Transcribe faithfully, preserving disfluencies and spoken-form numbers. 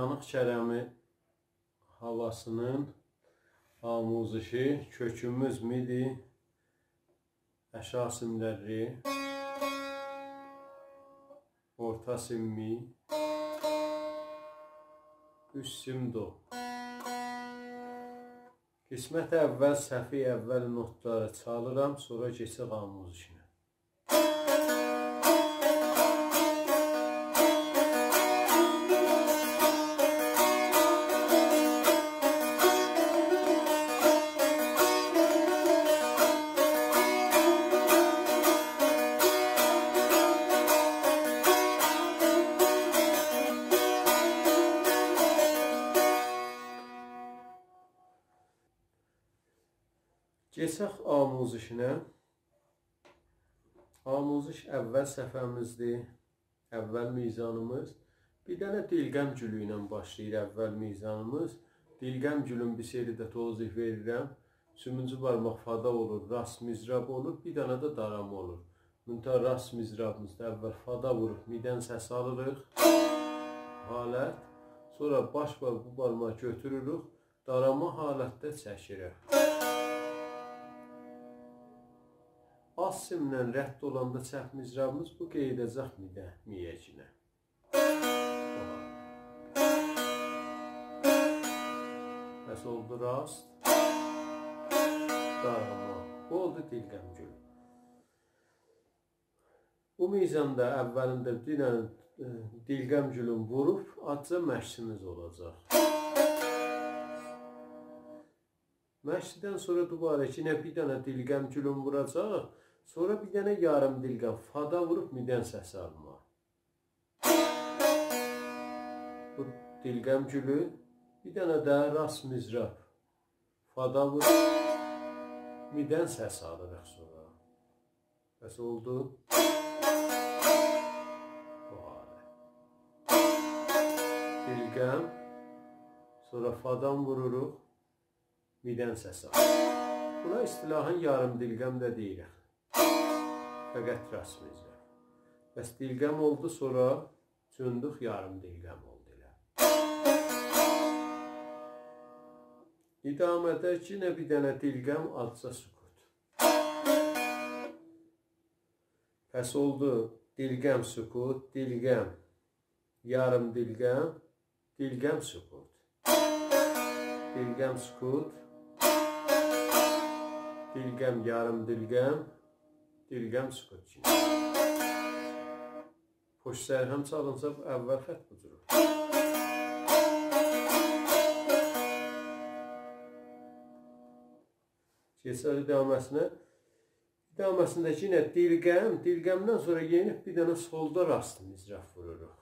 خانیق کرمی هاواسینین آموزشی، کؤکوموز می‌دی، آشاغی سیملر ر، اورتا سیم می، اوست سیم دو. قسمت اول، صفحه اول نوتلاری چالیرام، سونرا کئچک آموزشینه. کئچک آموزشینه. آموزش اول صفحه‌میزدیر، اول میزانیمیز. بیر دنه دیلغم گولو ایله باشلاییر اول میزانیمیز. دیلغم گولون بیر سری ده توضیح وئریرم. سومونجو بارماق فادا اولور، راست مضراب اولور، بیر دنه ده داراما اولور. منتها راست مضرابیمیزدا اول فادا ووروب می‌دن سس آلیریق. حالت. سونرا باش بار-، بو بارماغی گؤتوروروک، داراما حالتده چکیریک. آلت سیمله رد اولاندا چپ مضرابیمیز بو قئییده‌جک می‌دن، می‌یه‌گینه. پس اولدو راست، داراما. بو اولدو دیلغم گولو. بو میزاندا اولینده بیر دنه، ائ، دیلغم گولون ووروب آزجا مشقیمیز اولاجاق. مشقدن سونرا دوباره کی، یئنه بیر دنه دیلغم گولون ووراجاق، سونرا بیر دنه یاریم دیلغم، فادا ووروب می‌دن سس آلما. بو دیلغم گولو، بیر دنه ده راست مضراب. فادا ووروب می‌دن سس آلیریق سونرا. پس اولدو. بو حالت. دیلغم، سونرا فادان ووروروق، می‌دن سس آلیریق. بونا اصطلاحاً یاریم دیلغم ده دئییریک. فقط راست مضراب. پس دیلغم اولدو، سونرا چؤندوخ، یاریم دیلغم اولدو ائله. ادامه‌ده کی، یئنه بیر دنه دیلغم، آزجا سکوت. پس اولدو دیلغم، سکوت، دیلغم، یاریم دیلغم، دیلغم، سکوت. دیلغم، سکوت. دیلغم، یاریم دیلغم، دیلغم، سکوت کیمی. پشت سر هم چالینسا، اول خط بو جور اولور. کئچک ادامه‌سینه. ادامه‌سینده کی، یئنه دیلغم، دیلغمدن سونرا یئنه بیر دنه سولدا راست مضراب ووروروق.